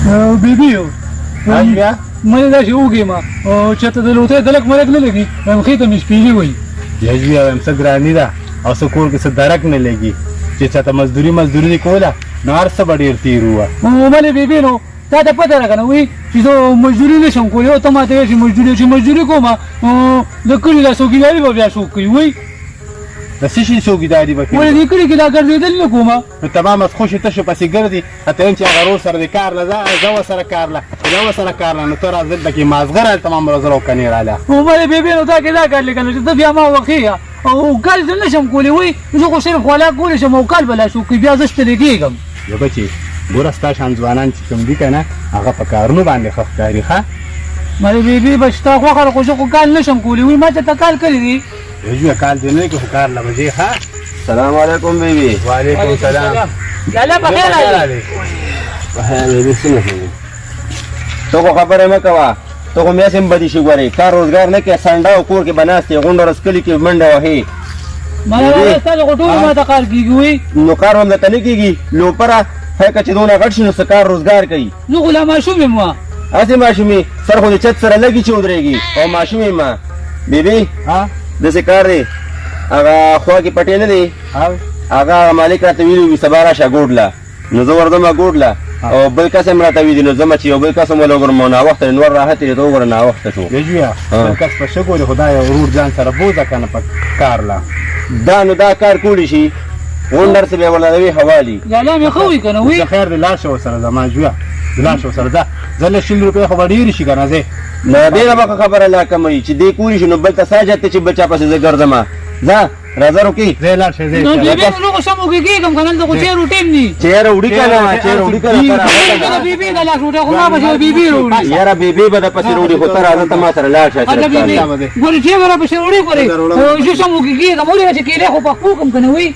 بیبي یو بیا مې داسې وږی ما چې ته د لوتې دلک ملک نه لګي مخې ته مې شپېلي وایي. یزویه وایم څه ګراني ده او څه کور کې څه درک نه لګي چې چاته مزدوري مزدوري دې کوله نو هر څه به ډېر تېر وه. ملې بیبي نو تا ته پته ده که نه وایي چې زه مزدوري نه شم کولی او ته ماته وایې چې مزدوري چې مزدوري کوم د کلي دا څوکیداري به بیا څوک کوي وایي. د څه شي څوکیداري به کوي؟ ولې دې کلي کې دا ګرځېدل نه کوم. نو تمام از خوشې تشو پسې ګرځي ته وایم چې هغه ورور سره دې کار له ځه ځه ورسره کار له ځه ورسره کار له نو ته راځه دلته کې مازغه راله تمام ورځ راوکنې راله. عمرې بې بې نو تا کې دا کار لیکلی چې ته بیا ما وښیه او کال زه نه شم کولی وایي زه خو صرف خوراک کولی شم او کال به لا څوک کوي بیا زه ستړی کېږم. یو بچې ګوره ستا شان ځوانان چې کوم دي که نه هغه په کارونو باندې ښه ښکاري ښه. مړې بې بې بس ستا خوښه ده خو زه خو کال نه شم کولی وایي ما چېرته کال کړی دی. زویه کال دې نه کې خو کار له بجې ښه. سلام علیکم بی بی. وعلیکم سلام. لالا په خیر راغلی. په خیر بی بی څنګه شوې؟ ته خو خبرې مه کوه، ته خو مې هسې هم بدې شي ګورې، کار روزګار نه کوې، سنډه او کور کې به ناست یې، غونډه ورځ کلي کې منډه وهې. مالا ستاسو خو ټول ماته کار کېږي وایي. نو کار هم درته نه کېږي، لوپره هکه چې دونه غټ شي نو څه کار روزګار کوي. زه خو لا ماشوم یم. هسې ماشوم یې، سر خو دې چت سره لګي چې ودرېږي او ماشوم یم. بی بی داسې کار دی، هغه خوا کې پټی نه دی، هغه مالک راته ویلي وي سبا راشه ګوډ له، نو زه ورځم ګوډ له او بل کس هم راته ویلي، نو ځم چې یو بل کس هم وله وګورم او ناوخته دی، نور راحت دی، ته وګوره ناوخته شو. زویه بل کس په ښه ګوري، خو دا یو ورور ځان سره بوځه که نه په کار له. دا نو دا کار کولی شي، غونډ هر څه بیا ورله وي حوالي. لالا مې ښه وي که نه وي. ځه خیر دی، لاړ شه ورسره زما زویه، لاړ شه ورسره ځه، ځه له 20 روپۍ خو به ډېرې شي که نه ځې. نه ډېره به ښه خبره لا کمه وي چې دې کولی شي نو بل ته څه حاجت دی چې بل چا پسې زه ګرځم. ځه راځه روکي. ځه لاړ شه ځه. نو بي بي نو خو سم وږی کېږم که نه دلته خو چای روټۍ هم دي. چای راوړي که نه، چای راوړي که نه، ته راځه که نه. بي بي د لاس روټۍ خو ما پسې بي بي راوړي. یاره بي بي به در پسې راوړي خو ته راځه ته ما سره لاړ شه. اچھا بي بي ګورې چای به راپسې راوړي ګورې زه سم وږی کېږم ولې چې کیلې خو په خپو کړم که نه وي.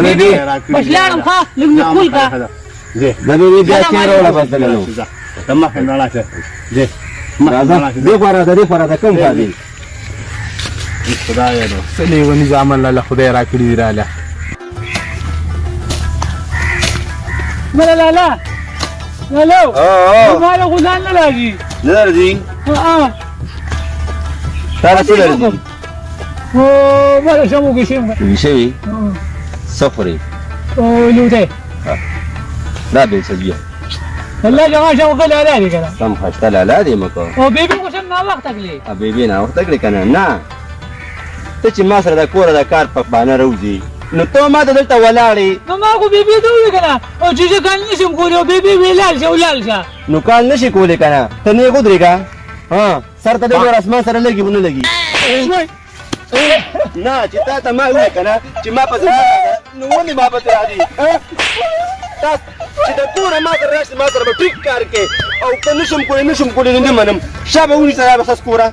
بي بي بس لاړم ښه لږ مې ښکل کړه. د بي بي بیا چای راوړه بس دله نو. ته مخې لاړه شه ځه. راځه دې خوا راځه، دې خوا راځه، کوم خوا دی؟ خدای نو څه لیوني زامن لاله خدای راکړي دي راله. مله لالا لالا ما له خو ځان نه راځي. نه درځي؟ تا له څه درځي؟ مله شم وږی شوم. وږی شوې؟ څه خورې؟ لوټی. دا بې څه زویه. الله جواب شو غل لالا دي کنه. سم خسته لالا دې مکو. او بیبي خو سم ناوخته کړې. ا بیبي ناوخته کړې کنه نه. ته چې ما سره د کوره د کار په بانه راوځي نو ته ما ته دلته ولاړې. نو ما خو بیبي ته وویل کنه او چې زه کال نشم کولی او بیبي ویې لاړ شه ولاړ شه. نو کال نشي کولی کنه ته نېغ ودرېږه. ها سر ته دې ګوره اسمان سره لګي خو نه لګي. نه چې تا ته ما وویل که نه چې ما پسې مه راځه نو ولې ما پسې راځي؟ تا چې د کوره ما سره راشي ما سره به ټیک کار کوې او که نه شم کولی نه شم کولی نو نه منم. شابه ونیسه را به سکوره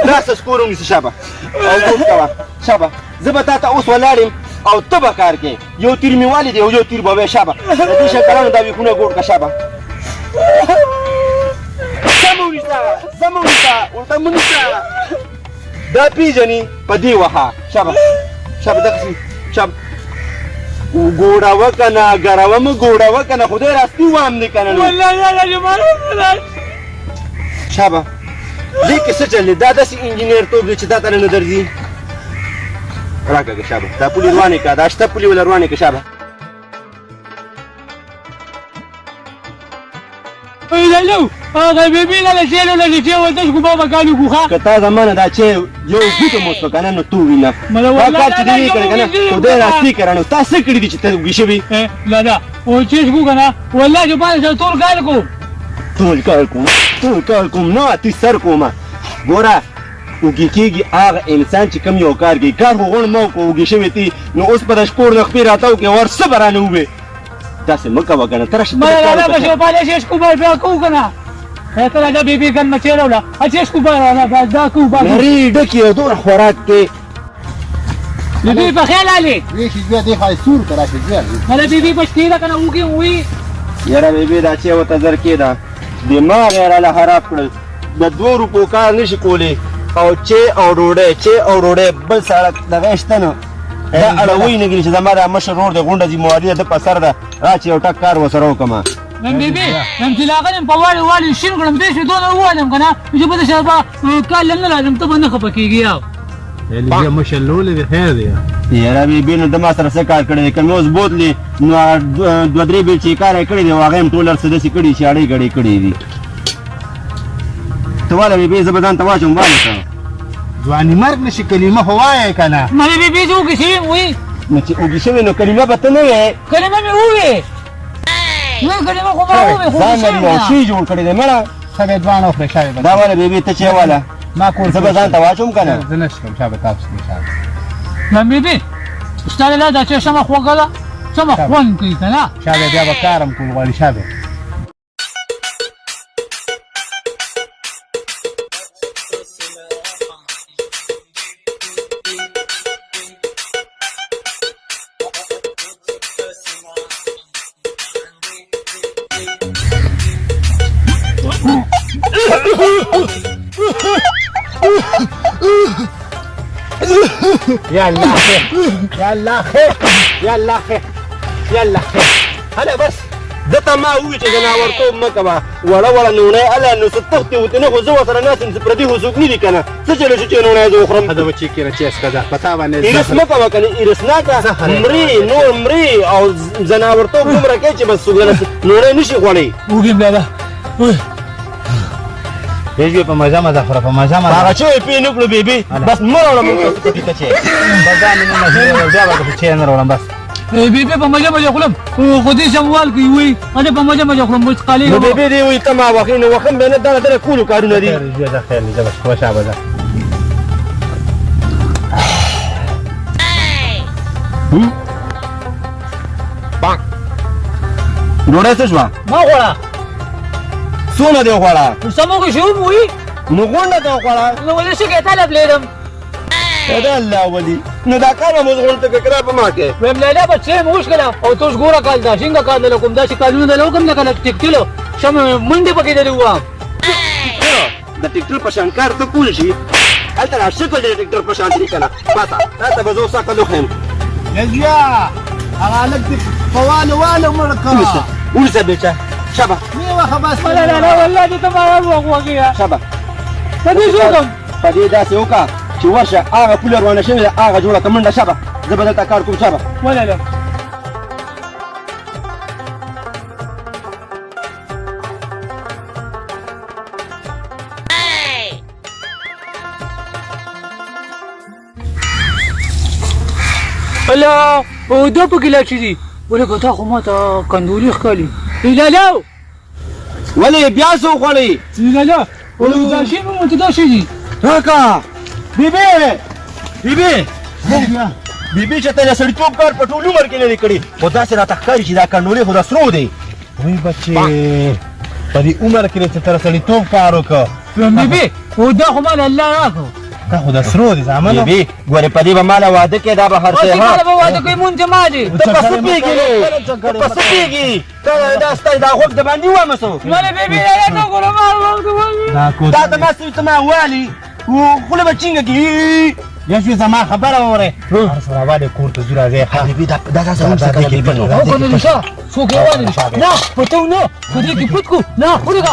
راسه سکوره ونیسه شابه او ګوت کوه شابه. زه به تا ته اوس ولاړ یم او ته به کار کوې. یو تیر مې والي دی او یو تیر به وې شابه. د دې شیطانانو دا ویښونه ګوټ که شابه. سمه ونیسه سمه ونیسه ورته ونیسه. دا پیژني په دې وهه شابه شابه دغسې شابه ګوړوه که نه ګروه مه ګوړوه که نه خدای راستي وام دی که نه نو والله لالا چې ما شابه دې کې څه چل دی؟ دا داسې انجینر توب دی چې تا ته نه درځي. راکړه شابه دا پولې روانې کړه، دا شته پولې وله روانې کړه شابه. لالو هغه بیبي لاله چې لاله چې ورته شو بابا کالو کوخه. که تا زمانه دا چې یو ګوته مو که نه نو تو وینه دا کار چې دې کړی که نه خدای راستي کړه نو تا څه کړي دي چې ته وږي شوي؟ لالا او چې شو که نه والله چې پاتې ټول کار کوم ټول کار کوم ټول کار کوم نه تی سر کومه. ګوره وږي کېږي هغه انسان چې کوم یو کار کوي، کار خو غوڼ مه وکړه وږي شوی تی نو اوس به د شپور نه خپې راتاو کړې ور څه به رانه ووې. داسې مه کوه که نه ته راشه. مله لالا به شو پالې شي شکو بار بیا کوو که نه ته راځه بیبي ګن مچې راوړه اچې شکو بار راوړه دا کوو با نرۍ ډکې او دومره خوراک کې. بیبي په خیر لالی. وی شي زویه دې خوا یې سور که راشي زویه. مله بیبي په شکې ده که نه وږي وي. یاره بیبي دا چې ورته زر کېده دماغ یې راله خراب کړل. د 2 روپو کار نشي کولی او چې او ډوډۍ چې او ډوډۍ بل سړک دغه شته نو دا اړوي نه ګري چې زما دا مشر ورور دی غونډه ذمهواري ده په سر ده را چې یو ټک کار ورسره وکړم. ویم بیبي، ویم چې لاغلم په والي والي شین کړم، دې شي دونه ووالم که نه چې په دې شپه کال نه راځم، ته به نه خفه کېږي. یاو یعنی مشر لولې دی، خیر دی. یاره بیبي، نو د ما سره څه کار کړی دی؟ که مې اوس بوتلې نو هغه دوه درې بیلچې کار یې کړی دی، او هغه یې هم ټول هر څه داسې کړي چې اړۍ ګړۍ کړي دي. ته واله بیبي، زه به ځان ته واچوم، واله ته. ځواني مرګ نشي، کلمه خو وایې که نه؟ ملې بیبي، زه وږي شوی یم. وایي نو چې وږي شوې نو کلمه به ته نه وې؟ کلمه مې ووې، وې کلمه خو ما ووې، خو ځان وږي نه شوی یو یم. شی جوړ کړی دی مړه. شابه دواړه وخورې، شابه. دا واله بیبي، ته چې واله، ما کور زه به ځان ته واچوم که نه؟ زه نه شم، شابه تاسو دې، شابه. نن بیبي، ستا له دا چې سمه خوږه ده، سمه خوند کوي که نه؟ شابه، بیا به کار هم کول غواړي، شابه. يا الله خير، يا الله خير، يا الله خير، يا الله خير. هله بس ده ته ما ووی چې ځناورتوب مه کوه، وړه وړه نوڼی هله نو څه تښتې وتې نه، خو زه ورسره ناست یم، څه پردي خو څوک نه دي که نه، څه چلو شو چې نوڼی زه وخورم؟ هذا بچی کې رچې اسکه پتا باندې. ایرس مه کوه که نه، ایرسناکه مري نور مري، او ځناورتوب دومره کوي چې بس څوک نوڼی نه شي خوړی. وږي یم لالا. بیجوی، په مزه مزه خوره، په مزه مزه. هغه چې پی نه کړو بیبي، بس مه راوړه موږ ته پټي ته چې بس دا مې نه مزه، بیا به چې نه راوړم بس. بیبي، په مزه مزه خورم، خو دې سموال کوي. وایي اته په مزه مزه خورم، بس قالې. نو بیبي دی وایي ته ما وخې، نو وخم به نه، دا دغه کولو کارونه دي. خیر دی، خیر دی، بس وشابه ده. ډوډۍ څه شوه؟ ما خوړه. څونه دې وخوړه؟ سموږ شو وایي. نو غونډه دې وخوړه؟ نو ولې شي کې طلب لرم. دا الله ولي، نو دا کار به مو غونډه ته کړه په ما کې. ویم لالا بچې مې وشکله، او ته اوس ګوره کال دا څنګه کال دی، کوم داسې کالونه دی کوم لکه ټیکټلو شم منډې پکې دی ووام. د ټریکټر په شان کار ته کول شي، هلته را شکل دی د ټریکټر په شان دی که نه؟ پاسه تاته به زه اوس عقل وښیم. یزیا، هغه هلک دې په والو والو مړ کړه. ونیسه بیچه، شابه. مې وخه بس. لا لا لا والله دې ته ما وغوږیه. شابه. په دې څه وکړم؟ په دې داسې وکړه چې ورشه هغه پوله روانه شوې ده، هغه جوړه کړه، منډه، شابه، زه به دلته کار کوم، شابه. ولاله. الله، او دا پکې لا چې دي ولکه تا خو ماته کندوري ښکاري لالا. ولې بیا څه وخوړې؟ لالا، ولې دا شی مې ته دا شی دي. راکه بیبي، بیبي، بیبي، چې ته د سړیتوب کار په ټول عمر کې نه دی کړی، خو داسې راته ښکاري چې دا کنډولې خو د سرو دی. وی بچې، په دې عمر کې چې تر سړیتوب کار وکړ. بیبي، او دا خو مال الله راکړو. دا خو د سرو دی زامنو. بیبي ګورې، په دې به ماله واده کې، دا به هر څه. اوس ها کله به واده کوي؟ مونږ ما دي. ته په څه پوهېږې؟ ته په څه پوهېږې؟ دا ستا دا غوږ د باندې ووامه څه؟ ولې بیبي لالا ته ګوره ما دا کو دا د ما څه ته ما والي خوله به چینګه کړي. یشوی، زما خبره واورې، هر څه راوالې کور ته ځو، راځې ښه. بیبي، دا دا څه څه کنه بیبي نو. او کنه نشه څوک یې وانه نه پټو نه، خو دې کې پټ کو نه خورګه.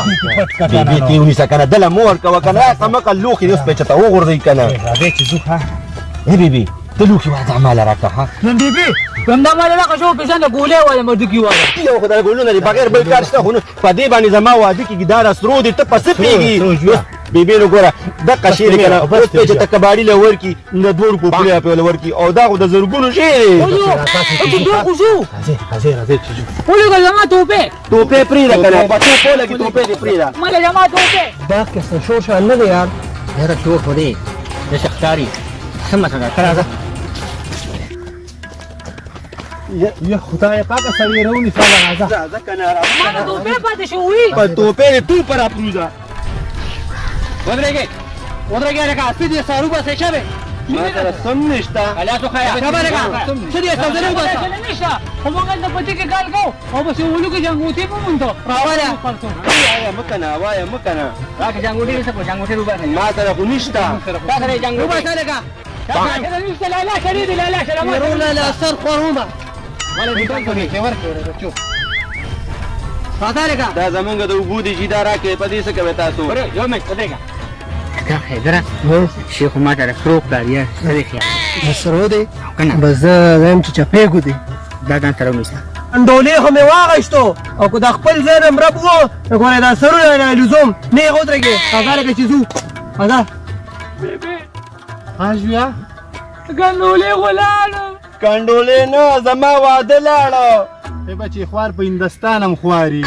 بیبي، تی ونیسه کنه، دله مه ورکوه کنه، سمکه لوښي اوس پې چته وغورځوي کنه. راځې چې ځو ښه. ای بیبي، ته لوښي واده ماله راکړه ها. نن بیبي، کوم دا مال راکړه، شو پیسې نه ګولې واله مردکی واله. یو خدای ګولونه دي، بغیر بل کار شته خو نه. په دې باندې زما واده کېږي، دا را سرو دی، ته په څه پوهېږي؟ بیبي نو ګوره دقه شی دی که نه، اوس پې چې ته کباړي له ورکړي د دوو روپو پولې پې له ورکړي، او دا خو د زرګونو شی دی. خو راځې راځې راځې چې ځو. ولګه زما توپې. توپې پرېږده که نه، په توپو لګي، توپې دې پرېږده. مله زما توپې. دا کې څه شور شو نه دی یار؟ یاره شور خو دی داسې ښکاري، څه مسله ده؟ راځه. یا خدای پاکه، سړی راونیسه، راځه. راځه که نه، راځه. ما توپې پاتې شوې. په توپې دې توپه راپروزه. ودرېږئ، ودرېږئ لکه څه دې سارو باسئ شبې. ما سره سم نشته. الله تو خیر شبه لکه څه دې سوزنه وباسه. نشته، خو موږ دلته په دې کې کار کوو او بس ولو کې جنګوتې مو مونږ راواله. وایه مه کنه، وایه مه کنه. راکه جنګوټې څه کو جنګوټې وباسه. ما سره خو نشته. تا سره جنګوټې وباسه لکه. نشته لالا، شري دی لالا، شرم ورور لالا سر خورومه. ولې دې ټول کې ورکړې بچو. راځه لکه دا زمونږ د اوبو دي چې دا راکړئ، په دې څه کوئ تاسو؟ یو منټ ودرېږه. اکا حیدره، شیخ ما ته د سرو پلار یار څه دی خیال؟ د سرو دی؟ که نه؟ بس زه وایم چې چپېږو دی. دا ځان سره ونیسه. انډولې خو مې واغېستو او که د خپل ځای نه مرب وو نو ګورې دا سرونه نه لزوم نېغ ودرېږې. راځه لکه چې ځو، راځه. ها زویه، ګندولې خو لاړه. کنډولې نه، زما واده لاړه. ای بچې، خوار په هندستان هم خواري.